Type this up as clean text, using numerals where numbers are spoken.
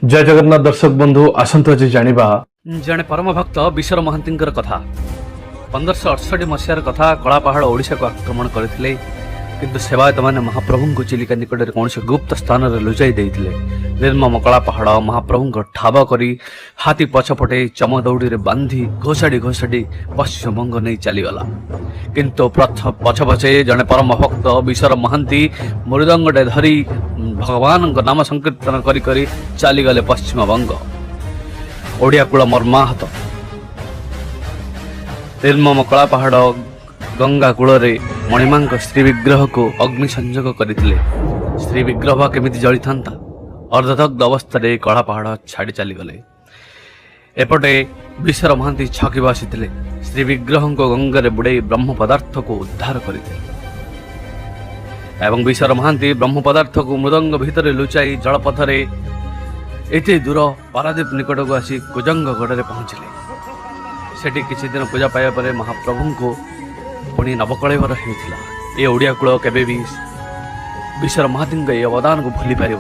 ଜୟ ଜଗନ୍ନାଥ ଦର୍ଶକ ବନ୍ଧୁ, ଆସନ୍ତୁ ଆଜି ଜାଣିବା ଜଣେ ପରମ ଭକ୍ତ ବିଶର ମହାନ୍ତିଙ୍କର କଥା। 1568 ମସିହାର କଥା। କଳାପାହାଡ଼ ଓଡ଼ିଶାକୁ ଆକ୍ରମଣ କରିଥିଲେ, କିନ୍ତୁ ସେବାୟତମାନେ ମହାପ୍ରଭୁଙ୍କୁ ଚିଲିକା ନିକଟରେ କୌଣସି ଗୁପ୍ତ ସ୍ଥାନରେ ଲୁଚାଇ ଦେଇଥିଲେ। ନିର୍ମମ କଳାପାହାଡ଼ ମହାପ୍ରଭୁଙ୍କ ଠାବ କରି ହାତୀ ପଛପଟେ ଚମଦଉଡ଼ିରେ ବାନ୍ଧି ଘୋଷାଡ଼ି ଘୋଷାଡ଼ି ପଶ୍ଚିମବଙ୍ଗ ନେଇ ଚାଲିଗଲା। କିନ୍ତୁ ପଛେ ପଛେ ଜଣେ ପରମ ଭକ୍ତ ବିଶର ମହାନ୍ତି ମୃଦଙ୍ଗଟେ ଧରି ଭଗବାନଙ୍କ ନାମ ସଂକୀର୍ତ୍ତନ କରି କରି ଚାଲିଗଲେ ପଶ୍ଚିମବଙ୍ଗ। ଓଡ଼ିଆ କୂଳ ମର୍ମାହତ। ନିର୍ମମ କଳାପାହାଡ଼ ଗଙ୍ଗା କୂଳରେ ମଣିମାଙ୍କ ଶ୍ରୀ ବିଗ୍ରହକୁ ଅଗ୍ନି ସଂଯୋଗ କରିଥିଲେ। ଶ୍ରୀ ବିଗ୍ରହ ବା କେମିତି ଜଳିଥାନ୍ତା? ଅର୍ଦ୍ଧଦଗ୍ଧ ଅବସ୍ଥାରେ କଳାପାହାଡ଼ ଛାଡ଼ି ଚାଲିଗଲେ। ଏପଟେ ବିଶର ମହାନ୍ତି ଛକି ବସିଥିଲେ। ଶ୍ରୀ ବିଗ୍ରହଙ୍କୁ ଗଙ୍ଗାରେ ବୁଡ଼େଇ ବ୍ରହ୍ମ ପଦାର୍ଥକୁ ଉଦ୍ଧାର କରିଥିଲେ ଏବଂ ବିଶର ମହାନ୍ତି ବ୍ରହ୍ମ ପଦାର୍ଥକୁ ମୃଦଙ୍ଗ ଭିତରେ ଲୁଚାଇ ଜଳପଥରେ ଏତେ ଦୂର ପାରାଦୀପ ନିକଟକୁ ଆସି କୁଜଙ୍ଗ ଗଡ଼ରେ ପହଞ୍ଚିଲେ। ସେଠି କିଛି ଦିନ ପୂଜା ପାଇବା ପରେ ମହାପ୍ରଭୁଙ୍କୁ ପୁଣି ନବକଳେବର ହେଉଥିଲା। ଏ ଓଡ଼ିଆ କୂଳ କେବେ ବି ବିଶର ମହାନ୍ତିଙ୍କ ଏହି ଅବଦାନକୁ ଭୁଲି ପାରିବ